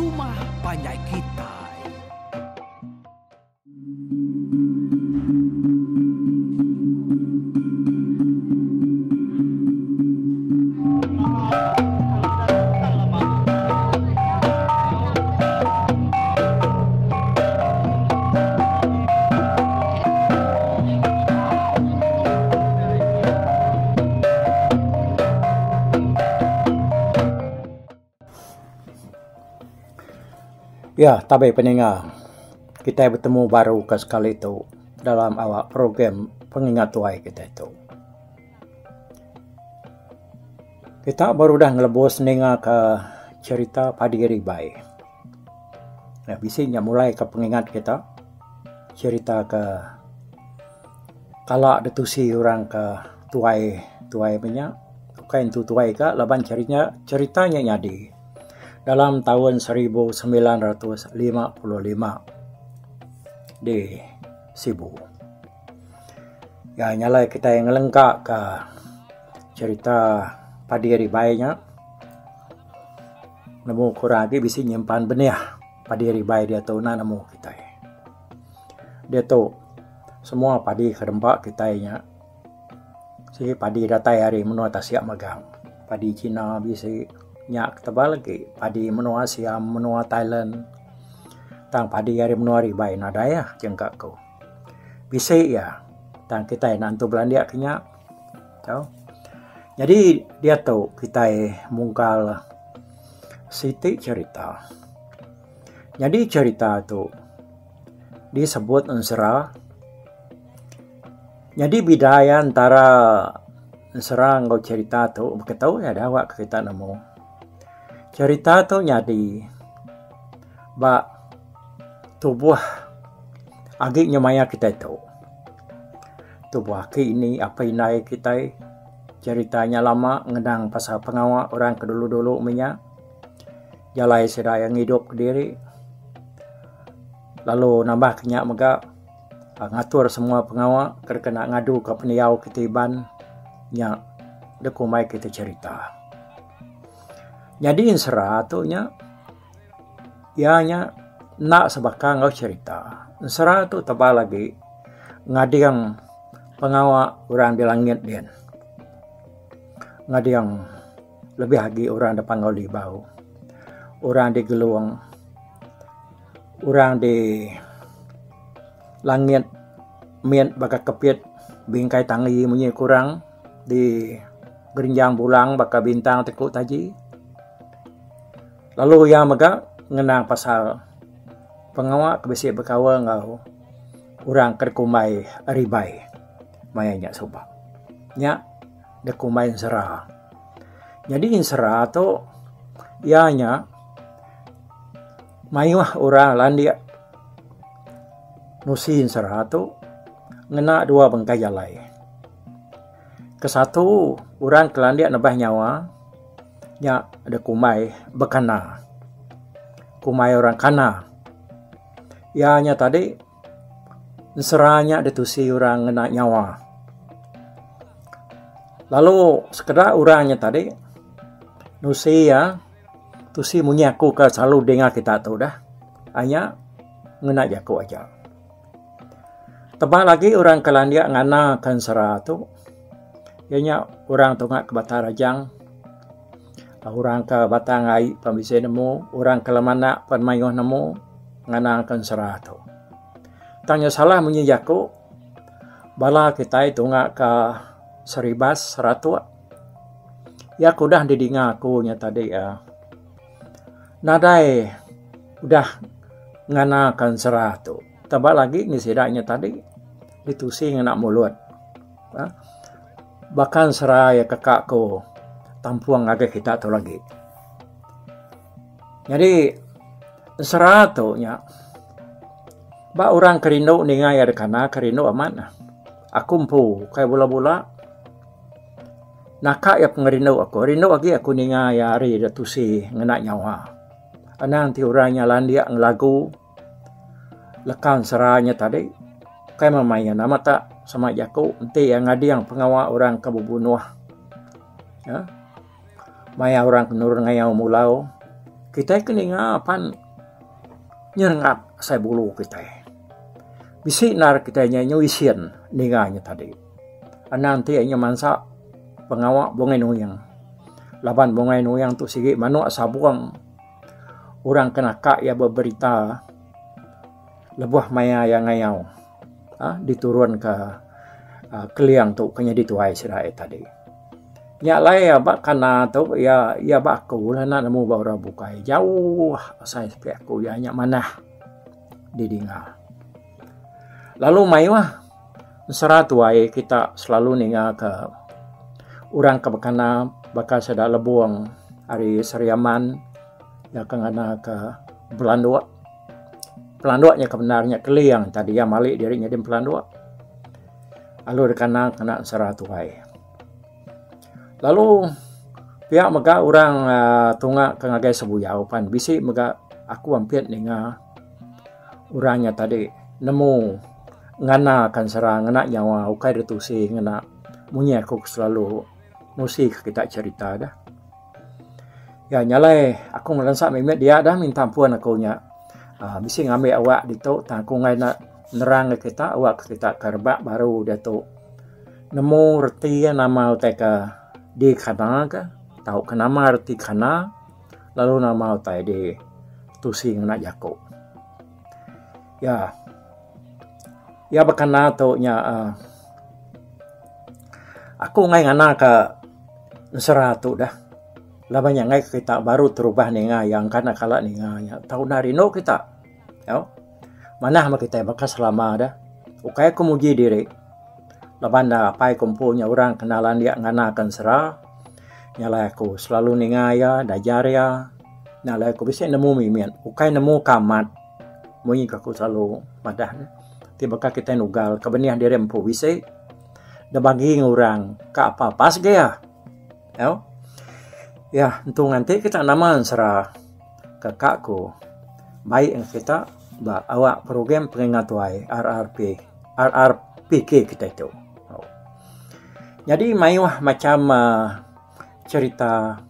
rumah panjai kitai. Ya, tabi peninga. Kitai betemu baru ke sekali tu dalam awak program pengingat tuai kitai tu. Kita baru udah ngelebus ninga ke cherita padi ribai. Bisi nya mulai ke pengingat kita cherita ke kala ditusi orang ke tuai tuai meh nya ukai entu tuai ka laban cherita nya nyadi dalam taun 1955 di Sibu. Iya nyalai kitai ngelengka ka cherita padi ribai nya nemu kurang agi bisi nyimpan benih padi ribai diatu enda nemu kitai. Diatu semua padi ke dempa kitai nya sigi padi datai ari menua tasik magang. Padi cina bisi nya tebal agi padi menua Siam menua Thailand tang padi ari menua ribai nadai ah jangka ku. Bisi iya tang kitai enda entu belandik ke nya tau. Nyadi diatu kitai mungkal siti cherita. Nyadi cherita tu disebut ensera. Nyadi bida iya entara ensera enggau cherita tu beketu iya da wak kita nemu. Cherita tu nyadi ba tubuh agi nyemaya kitai tu. Tubuh aki ini apai indai kitai cherita nya lama ngenang pasal pengawa orang ke dulu-dulu menya jalai sida iya ngidup kediri lalu nambah ke nya mega ngatur semua pengawa ke dikena ngadu ka pendiau kitai Iban nya dikumbai kitai cherita. Nyadi ensera tu nya Iya nya enda sebaka enggau cherita. Ensera tu tebal agi ngading pengawa orang di langit din. Ngading lebih agi orang da Panggau Libau, orang di Gelong, orang di langit mit baka kepit bingkai tanggi munyi ku orang di Gerinjang Bulang baka bintang ti ku taji. Lalu iya mega ngenang pasal pengawa ke bisi bekaul enggau orang ke dikumbai ribai maya nya suba. Nya dikumbai ensera. Nyadi ensera tu iya nya mayuh orang landik nusi ensera tu ngena dua bengkah jalai. Kesatu orang ke landik nebah nyawa nya da kumbai bekana. Kumbai orang kana. Iya nya tadi ensera nya ditusi orang ngena nyawa. Lalu sekeda orang nya tadi nusi iya tusi munyi aku ke selalu dinga kita tu dah. Nya ngena jaku aja. Tebal agi orang ke landik ngana ke ensera tu iya nya orang tunga ke Batang Rajang, orang ke Batang Ai pan bisi nemu, orang ke Lemanak pan mayuh nemu ngana ke ensera tu. Tang nya salah munyi jaku bala kitai tunga ke Saribas, Saratok iya ke udah didinga aku nya tadi uhh nadai udah ngana ke ensera tu. Tebal agi ngi sida nya tadi ditusi ngena mulut uhh baka ensera iya kaka ku tampung ngagai kita tu lagi. Nyadi ensera tu nya ba orang ke rindu ninga iya da kana ke rindu amat ne. Aku empu kai bula bula naka iya pengerindu aku rindu agi aku ninga iya ari da tusi ngena nyawa. Anang ti orang nya landik ngelagu. Leka ensera nya tadi kai meh main nama ta sama jaku enti iya ngading pengawa orang ke bebunuh uhh maya orang ke nurun ngayau mulau. Kitai ke ninga pan nyerengat asai bulu kitai. Bisi endar kitai nya nyu isin ninga nya tadi. Anang ti inya mansa pengawa Bungai Nuing. Laban Bungai Nuing tu sigi manuk sabung orang ke naka iya beberita lebuh maya iya ngayau uhh diturun ka Keling tu ke nyadi tuai sida iya tadi. Nya alai ba kana tu iya iya ba aku lah enda nemu ba orang bukai jauh asai siti aku iya nya manah didinga. Lalu mayuh ensera tuai kita selalu ninga ke orang ke bekana baka sida lebong ari Sri Aman iya ke ngana ke Belandok. Pelandok nya ke bendar nya Keling tadi iya mali diri nyadi Pelandok lalu dikana kena ensera tuai. Lalu pia mega orang aaa tunga ke ngagai Sebuyau pan bisi mega aku ampit ninga orang nya tadi nemu ngana kan sera ngena nyawa ukai deh tusi ngena munyi aku ke selalu nusi ke kita cherita deh. Ya nyalai aku ngelensa mimit dia dah minta ampun aku nya aaa bisi ngambi awak ditu tang aku enggai ne nerang ke kita awak ke kita ke rebak baru diatu. Nemu reti iya nama utai ke dikana ka tauka nama reti kana lalu nama utai di tusi ngena jaku. Ya iya bekana tu nya uhh aku enggai ngana ka ensera tu dah laban nya enggai kita baru terubah ninga iya engka ne kala ninga nya tau enda rindu kita. Tau manah meh kitai baka selama dah ukai ku muji diri. Laban da apai ku empu nya orang kena landik ngana ka ensera nya alai aku selalu ninga iya dajar iya nya alai aku bisi nemu mimit ukai nemu ka amat munyi ka aku selalu madah ne ti baka kitai nugal ka benih diri empu bisi da bagi ngan orang ka apa pas ga iya. Tau iya entu nganti kita nama ensera ka ka ku baik ngan kita ba awak program pengingat tuai RRP. RRPK kitai tu. Nyadi mayuh macam uhh cherita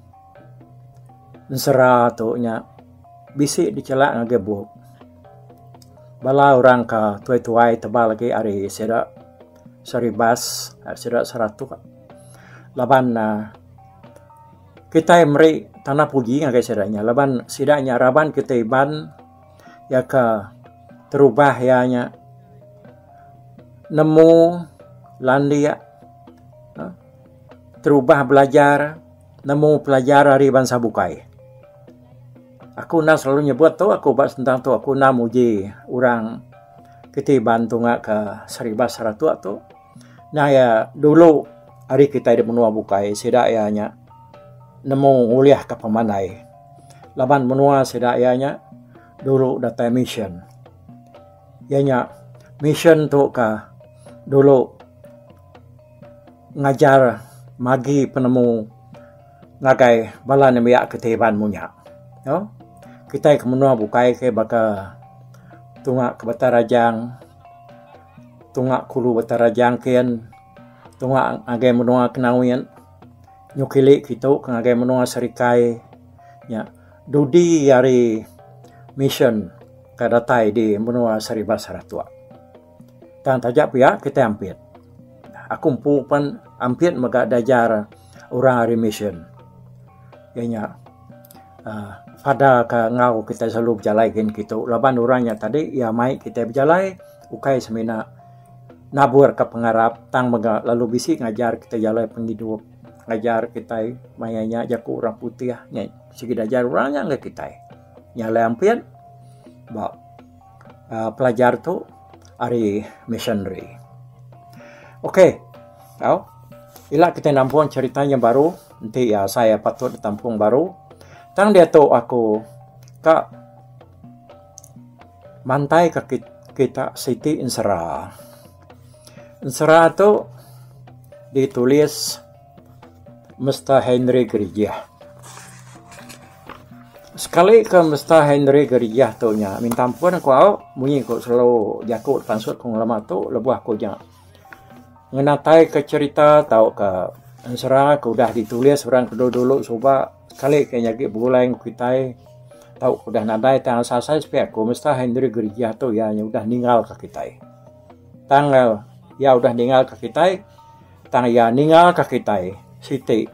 ensera tu nya bisi dichelak ngagai bup. Bala orang ka tuai-tuai tebal agi ari sida Saribas sida Saratok laban uhh kitai meri tanda puji ngagai sida nya laban sida nya raban kitai Iban. Iya ka terubah iya nya nemu landik terubah belajar nemu pelajar ari bansa bukai. Aku enda selalu nyebut tu aku ba sentang tu aku enda muji orang kiti Iban tunga ka Saribas Saratok tu. Nah iya dulu ari kitai da menua bukai sida iya nya nemu ngulihka pemandai. Laban menua sida iya nya dulu datai mission. Iya nya mission tu ka dulu ngajar magi penemu ngagai bala nembiak kitai Iban munya. Kitai ke menua bukai ke baka tunga ke Batang Rajang. Tunga kulu Batang Rajang kin tunga ngagai menua Kenawit nyau kili kitu ke ngagai menua Serikai nya dudi ari mission ke datai di menua Saribas Saratok. Tang taja pia kitai ampit. Aku empu pen ampit mega diajar orang ari mission iya nya uhh father ke enggau kitai selalu bejalai gin kitu laban orang nya tadi iya mai kitai bejalai. Ukai semina naburka pengarap tang mega lalu bisi ngajar kitai jalai pengidup ngajar kitai maya nya jaku orang putih nya sigi diajar orang nya ngagai kitai. Nya alai ampit ba uhh pelajar tu ari missionary. Ok tau ila kitai nampung cherita nya baru enti iya asai patut ditampung baru tang diatu aku ka. Mantai ka kita siti ensera. Ensera tu ditulis Mister Henry Gerijih. Sekali ke Mister Henry Gerijih tu nya minta ampun ku au munyi ku selalu jaku pansut ku ngelama tu lebuh aku nya ngenatai ka cherita tauka ensera ke udah ditulis orang ke dulu dulu suba sekali ke nya agi begulai enggau kitai. Tauka udah nadai tang asai-asai sepi aku Mister Henry Gerijah tu iya nya udah ninggalka kitai. Tang iya udah ninggalka kitai tang iya ninggalka kitai siti.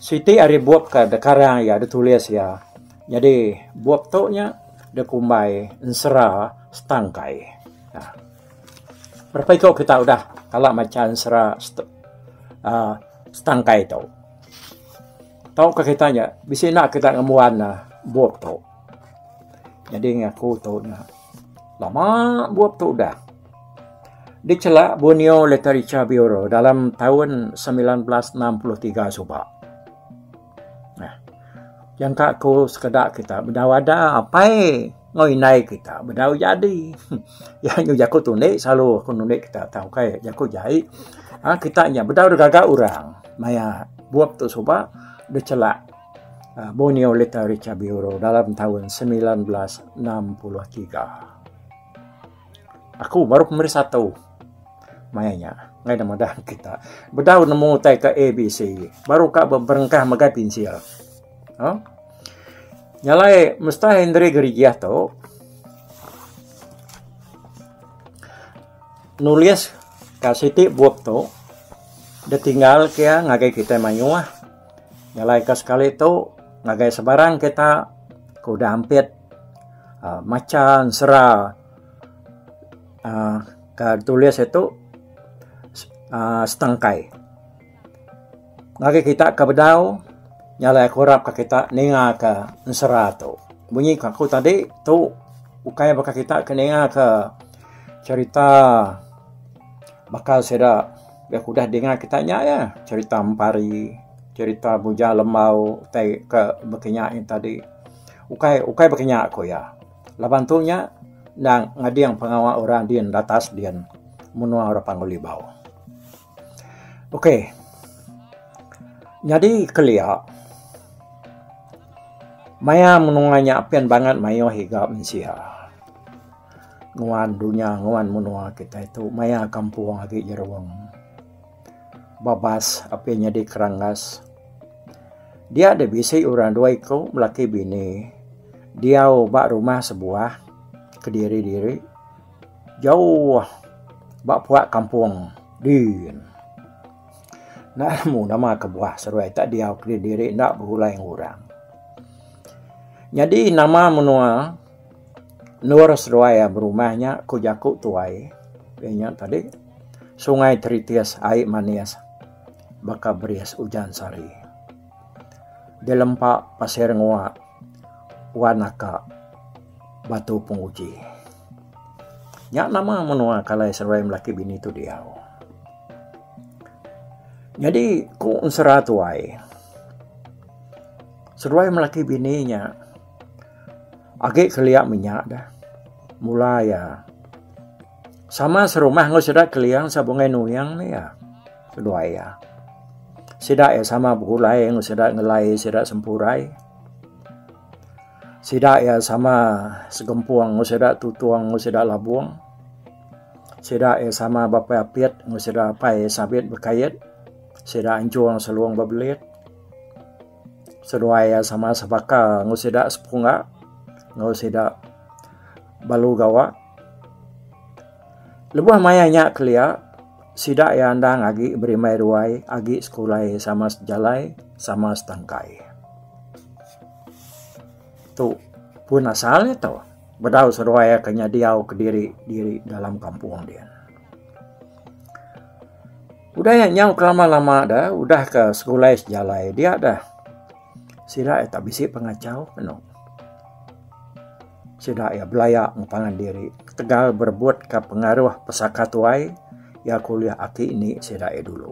Siti ari bup ke dikarang iya ditulis iya nyadi bup tu nya dikumbai Ensera Setangkai. Berapa iko kita udah kala macha ensera uhh Setangkai tu. Tauka kita nya bisi enda kita ngembuan bup tu. Nyadi ngaku tu nya lama bup tu udah. Dichelak Borneo Literature Bureau dalam taun 1963 suba. Nah. Jangka ku sekeda kita bedau ada apai enggau indai kita bedau jadi. Iya nyau jaku tundi selalu aku nundi kita tang ukai jaku jai. Aaa kita nya bedau digaga orang maya bup tu suba dichelak Borneo Literature Bureau dalam taun 1963. Aku baru primary satu maya nya ngagai ne madah kita bedau nemu utai ka ABC baru ka berengkah megai pensil. Huh. Nya alai Mister Henry Gerijah tu nulis ka siti bup tu da tinggal ke iya ngagai kitai mayuh. Nya alai ka sekali tu ngagai sebarang kita ke udah ampit uhh macha ensera uhh ka ditulis itu uhh setangkai. Ngagai kita ke bedau nya alai aku arap ka kita ninga ka ensera tu. Munyi ka aku tadi tu ukai baka kita ke ninga ka cherita baka sida yak udah dinga kita nya iya cherita empari, cherita bujang lembau utai ke baka nya tadi. Ukai ukai baka nya ku iya. Laban tu nya endang ngading pengawa orang din datas din menua orang Panggau Libau. Ok. Nyadi kelia maya menua nya pin bangat mayuh iga mensia. Nguan dunya nguan menua kitai tu maya kampung agi jerung. Babas apin nyadi kerangas. Dia deh bisi orang dua iku melaki bini diau ba rumah sebuah kediri-diri jauh ba puak kampung din. Enda nemu nama kebuah seduai tak diau kediri-diri enda begulai enggau orang. Nyadi nama menua endur seduai berumah nya ku jaku tuai iya nya tadi. Sungai teritis ai manis baka beris ujan sehari. Dilempa pasir ngua wan aka batu penguji. Nya nama menua kalai seduai melaki bini tu diau. Nyadi ku ensera tuai seduai melaki bini nya agi kelia menya deh mula iya. Sama serumah enggau sida Keling Sabungai Nuing nih iya seduai iya. Sida iya sama begulai enggau sida Ngelai sida Sempurai. Sida iya sama segempung enggau sida Tutong enggau sida Labung. Sida iya sama bepait apit enggau sida Apai Sabit Bekait, sida Anjung Selung Bebelit. Seduai iya sama sebaka enggau sida Sepungga enggau sida Balu Gawa. Lebuh maya nya kelia, sida iya endang agi berimbai ruai agi sekulai sama sejalai sama setangkai. Tu pun asal iya tu bedau seduai iya ke nyediau kediri diri dalam kampung din. Udah iya nyau kelama lama da udah ke segulai sejalai dia dah sida iya tak bisi pengachau kenu. Sida iya belaya enggau pangan diri ketegal berebutka pengaruh pesaka tuai iya ke ulih aki ini sida iya dulu.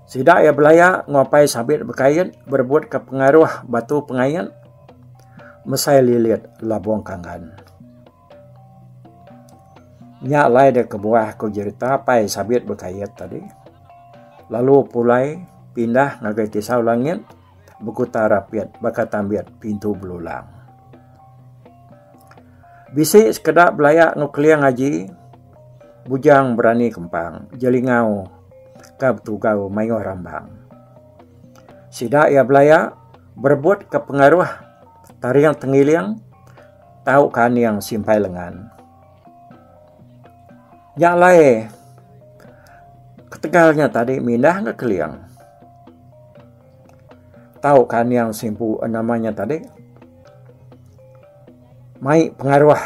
Sida iya belaya enggau apai sabit bekait berebutka pengaruh batu pengait mesai lilit labung kanggan. Nya alai deh kebuah ku jerita apai sabit bekait tadi lalu pulai pindah ngagai tisau langit. Bekuta rapit baka tambit pintu belulang. Bisi sekeda belaya enggau keling aji bujang berani kempang jelingau ka betugau mayuh rambang. Sida iya belaya. Berebut ke pengaruh taring tengiling tau ke aning simpai lengan. Nya alai ketegal nya tadi mindah ga keling. Tau ke aning simpu nama nya tadi mai pengaruh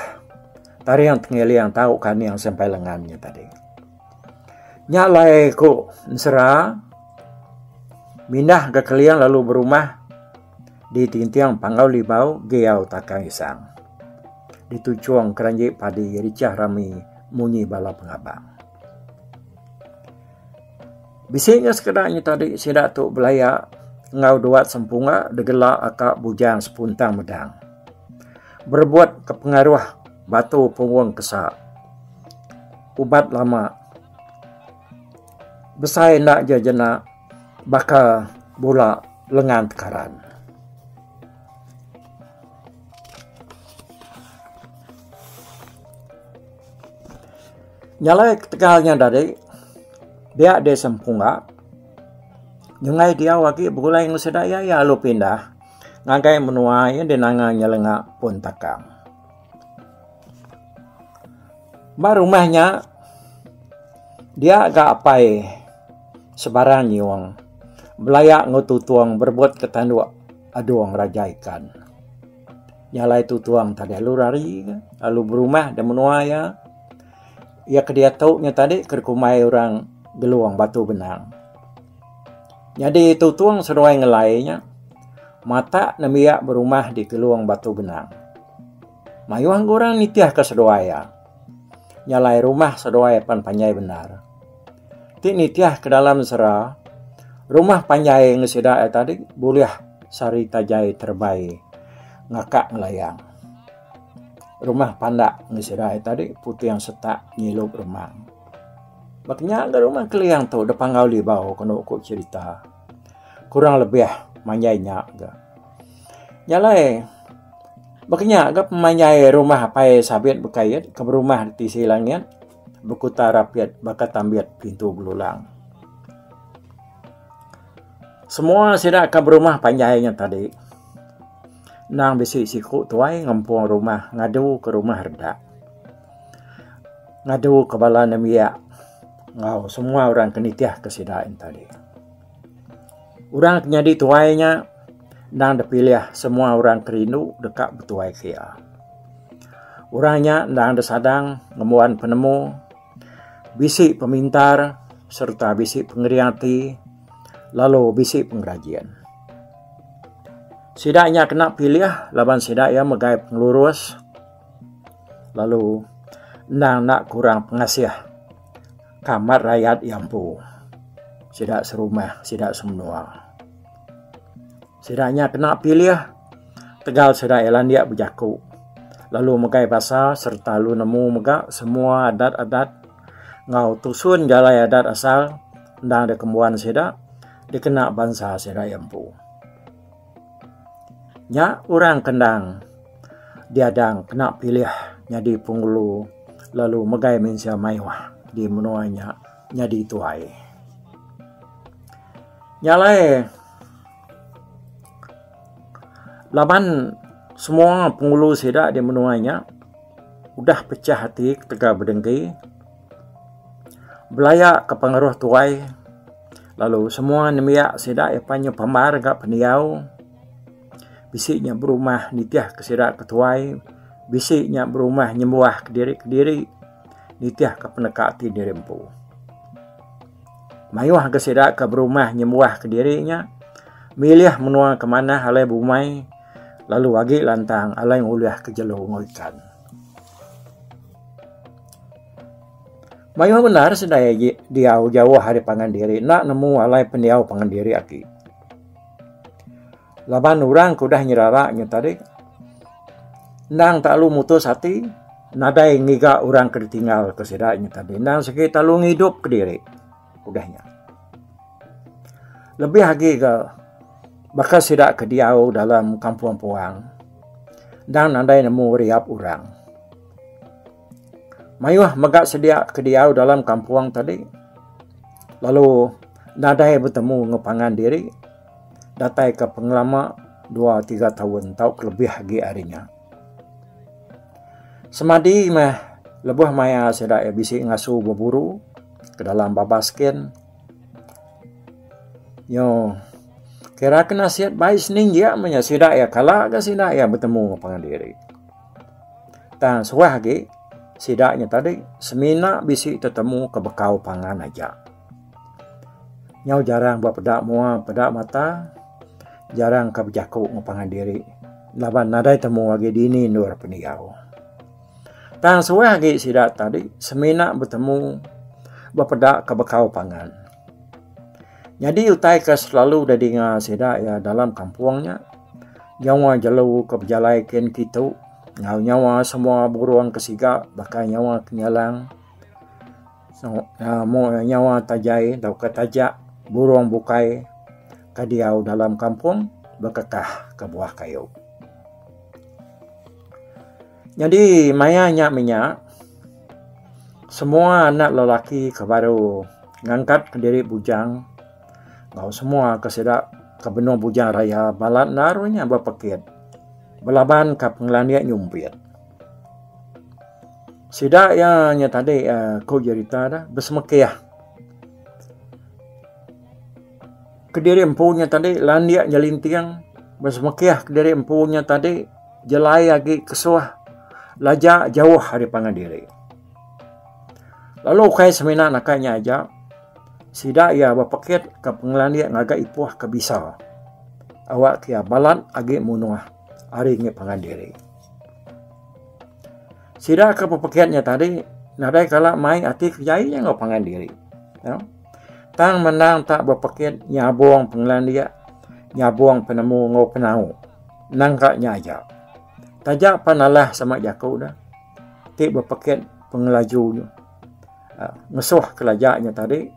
taring tengiling tau ke aning simpai lengan nya tadi. Nya alai ku ensera mindah ga keling lalu berumah di tinting Panggau Libau Giau Takang Isang. Dituchung keranji padi richah rami munyi bala pengabang. Bisi nya sekeda nya tadi sida tu belaya enggau duat sempungga degela aka Bujang Sepuntang Medang. Berebut ke pengaruh batu punggung kesa. Ubat lama besai enda je jena baka bula lengan tekaran. Nya alai ketegal nya tadi dia deh sempungga nyunggai diau agi begulai enggau sida iya iya lalu pindah ngagai menua iya di nanga nyelenga pun takang. Ba rumah nya dia ga apai sebarang nyung belaya enggau tutung berebut ke tanduk adung raja ikan. Nya alai tutung tadi lalu rari lalu berumah da menua iya. Iya ke diatu nya tadi ke dikumbai orang Gelong Batu Benang. Nyadi tutung seduai ngelai nya matak nembiak berumah di Gelong Batu Benang. Mayuh ga orang nitihka seduai iya. Nya alai rumah seduai pan panjai bendar. Ti nitihka dalam sera, rumah panjai enggau sida iya tadi bulih sehari tajai terebai ngakak ngelayang. Rumah pandak enggau sida iya tadi puting setak nyilup remang. Baka nya ga rumah Keling tu da Panggau Libau kenu ku cherita. Kurang lebih manjai nya ga. Nya alai baka nya ga pemanjai rumah apai sabit bekait ke berumah di tisi langit bekuta rapit baka tambit pintu belulang. Semua sida ke berumah panjai nya tadi endang bisi siku tuai ngempung rumah ngadu ke rumah redak. Ngadu ke bala nembiak enggau semua orang ke nitih ke sida nya tadi. Orang ke nyadi tuai nya endang dipilih semua orang ke rindu deka betuai ke iya. Orang nya endang disadang ngembuan penemu, bisi pemintar sereta bisi pengering ati lalu bisi pengerajin. Sida nya kena pilih laban sida iya megai pengelurus lalu endang enda kurang pengasih. Kamat rayat iya empu. Sida serumah, sida semenua. Sida nya kena pilih tegal sida iya landik bejaku lalu megai basa sereta lalu nemu mega semua adat-adat enggau tusun jalai adat asal endang dikembuan sida dikena bansa sida iya empu. Nya orang ke endang diadang kena pilih nyadi pengulu lalu megai mensia mayuh di menua nya nyadi tuai. Nya alai laban semua pengulu sida di menua nya udah pecah ati ketegal bedengki belaya ke pengaruh tuai lalu semua nembiak sida iya pan pambar ga pendiau. Bisi nya berumah nitih ke sida ke tuai, bisi nya berumah nyembuah kediri kediri nitih ke peneka ati diri empu. Mayuh ga sida ke berumah nyembuah kediri nya milih menua ke manah alai bumai lalu agi lantang alai ngulih ke jelu enggau ikan. Mayuh bendar sida agi diau jauh ari pangan diri enda nemu alai pendiau pangan diri agi. Laban orang ke udah nyerara nya tadi endang tak lalu mutus ati nadai ngiga orang ke ditinggal ke sida nya tadi endang sigi tak lalu ngidup kediri udah nya. Lebih agi ga baka sida ke diau dalam kampung puang endang nadai nemu riap orang. Mayuh mega sedia ke diau dalam kampung tadi lalu nadai betemu enggau pangan diri datai ke pengelama. dua tiga taun tauka lebih agi ari nya. Semadi meh lebuh maya sida iya bisi ngasu beburu ke dalam babas kin nyu kira ke nasit bai seninjik meh nya sida iya kala ga sida iya betemu enggau pangan diri. Tang suah agi sida nya tadi semina bisi tetemu ke bekau pangan aja. Nyau jarang ba peda mua peda mata jarang ka bejaku enggau pangan diri laban nadai temu agi dini endur pendiau. Tang suah agi sida tadi semina betemu bepeda ka bekau pangan. Nyadi utai ke selalu da dinga sida iya dalam kampung nya nyawa jelu ke bejalai kin kitu enggau nyawa semua burung ke siga baka nyawa kenyalang. Nyawa tajai tauka taja burung bukai ke diau dalam kampung bekekah ke buah kayu. Nyadi maya nya menya semua anak lelaki ke baru ngangkat diri bujang enggau semua ke sida ke benung bujang raya balat endar nya bepekit belaban ka pengelandik nyumpit. Sida iya nya tadi ku jerita ne besemekih. Kediri empu nya tadi landik nyelinting besemekih kediri empu nya tadi jelai agi kesuh laja jauh ari pangan diri. Lalu ukai semina naka nya aja sida iya bepekit ka pengelandik ngaga ipuh ke bisa awak ke iya balat agi munuh ari ngi pangan diri. Sida ke bepekit nya tadi nadai kala mai ati ke jai enggau pangan diri. Tang menang tak bepekit nyabung pengelandik, nyabung penemu enggau penau. Nangka nya aja. Taja pan alah sama jaku ne ti bepekit pengelaju ngesuh ke laja nya tadi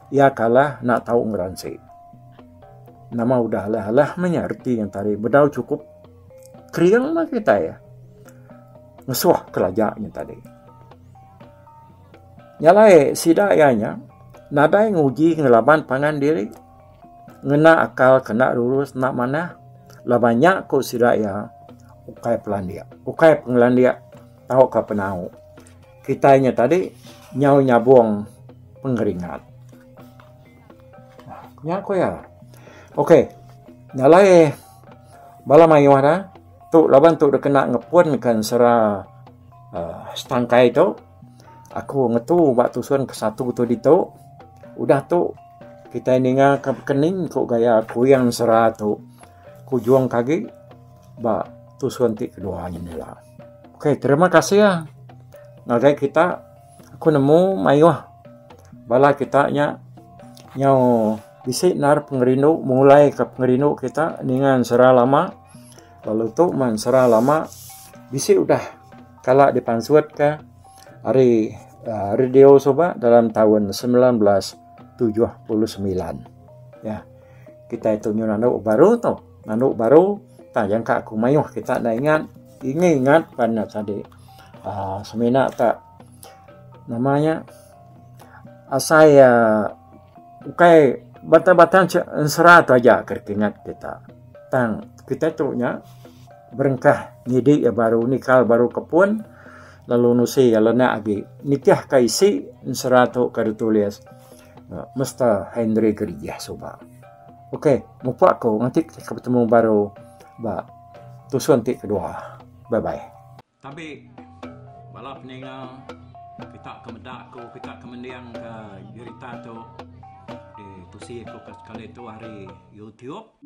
iya kalah enda tau ngeransi. Nama udah alah-alah meh nya reti nya tadi bedau chukup. Kering mah kitai ngesuh ke laja nya tadi. Nya alai sida iya nya nadai nguji ngelaban pangan diri ngena akal ke enda lurus enda manah laban nya ku sida iya ukai pelandik ukai pengelandik tauka penau. Kitai nya tadi nyau nyabung pengeringat. Nya ku iya. Okey nya alai bala mayuh ne tu laban tu dikena ngepun ka ensera uhh setangkai tu aku ngetu ba tusun ke satu tu ditu udah tu kitai ninga ka kening ku gaya kuyang ensera tu kujung ke agi ba tusun ti kedua nyin ila. Okey terima kasih ngagai kita aku nemu mayuh bala kita nya nyau bisi nar pengerindu mulai ka pengerindu kita ninga ensera lama lalu tu meh ensera lama bisi udah kala dipansut ka ari uhh radio suba dalam taun 1979 yah kitai tu nyau nandu baru tu nandu baru tang jangka ku mayuh kita enda ingat ingat ingat pan ne tadi uhh semina ka nama nya asai uhh ukai batang-batang ensera tu aja ke kingat kita tang kita tu nya berengkah nyidi iya baru nikal baru ke pun lalu nusi iya lenak agi nitih ka isi ensera tu ke ditulis Mister Henry Gerijah suba. Ok mupuk ku nganti ke betemu baru ba tusun ti kedua. Bye bye. Tabi bala peninga kita ke meda aku kita ke mending ke jerita tu di tusi aku ke sekali tu ari YouTube.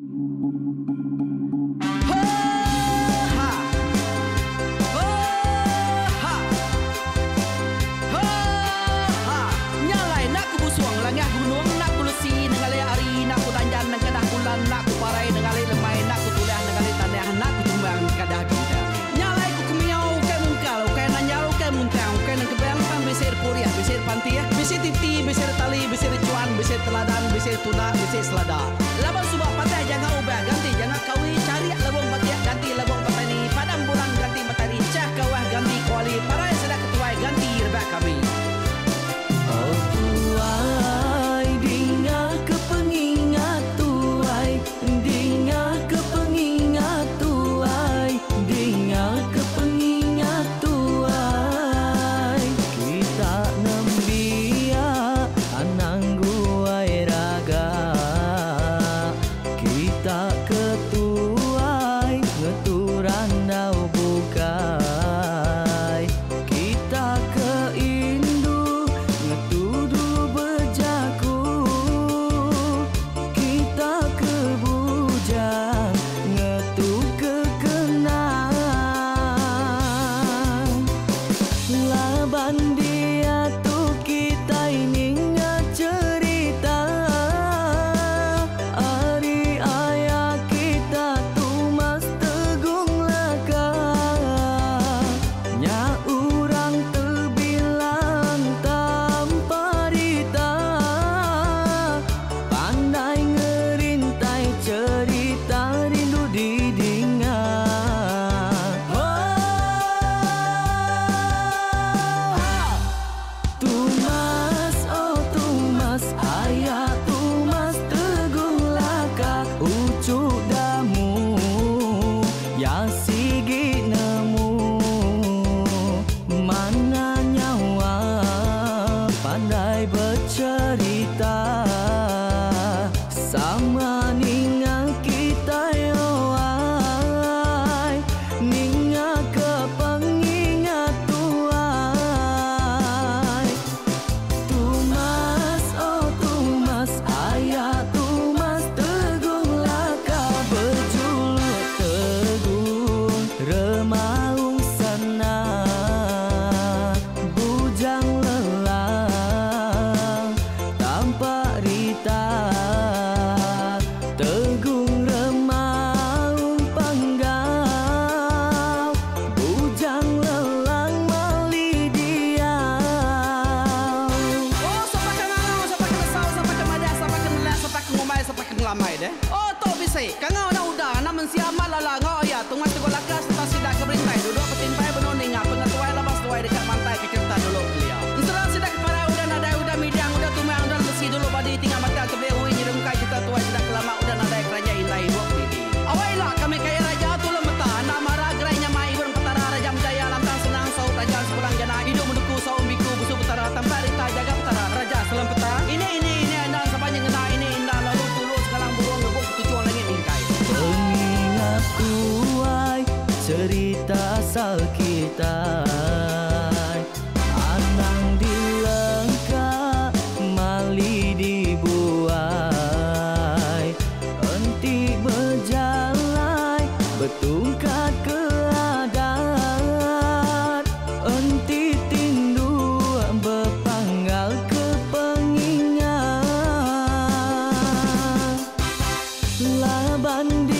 Oh tu bisi kangau anak uda anak mensia amat lala enggau aya tungai tegul laka sereta sida ke berintai duduk betimpai benung ninga pengetuai laban seduai deka mantai ke cherita dulu kelia. Ensera sida ke parai udah nadai udah midang udah tumang udah besi dulu badi tinggal batang tebeli ui nyerungkai cherita tuai sida ke lama udah nadai keranjai indai ibup didi. Awai ila kami kaya raja tulung meta enda mara gerai nyamai ibun petara raja menjaya lantang senang saut raja sepulang jana idup menuku saum biku busu petara tampak rita jaga petara raja selam peta ini ini ini enda saban nyengena ini inda lalu tulu sengalang burung ngebuk ketuchung langit mingkai. Pengingat tuai cerita asal kitai Anang dilengka mali dibuai Enti bejalai betungkat ke adat Enti tinduk bepanggal ke pengingat Laban.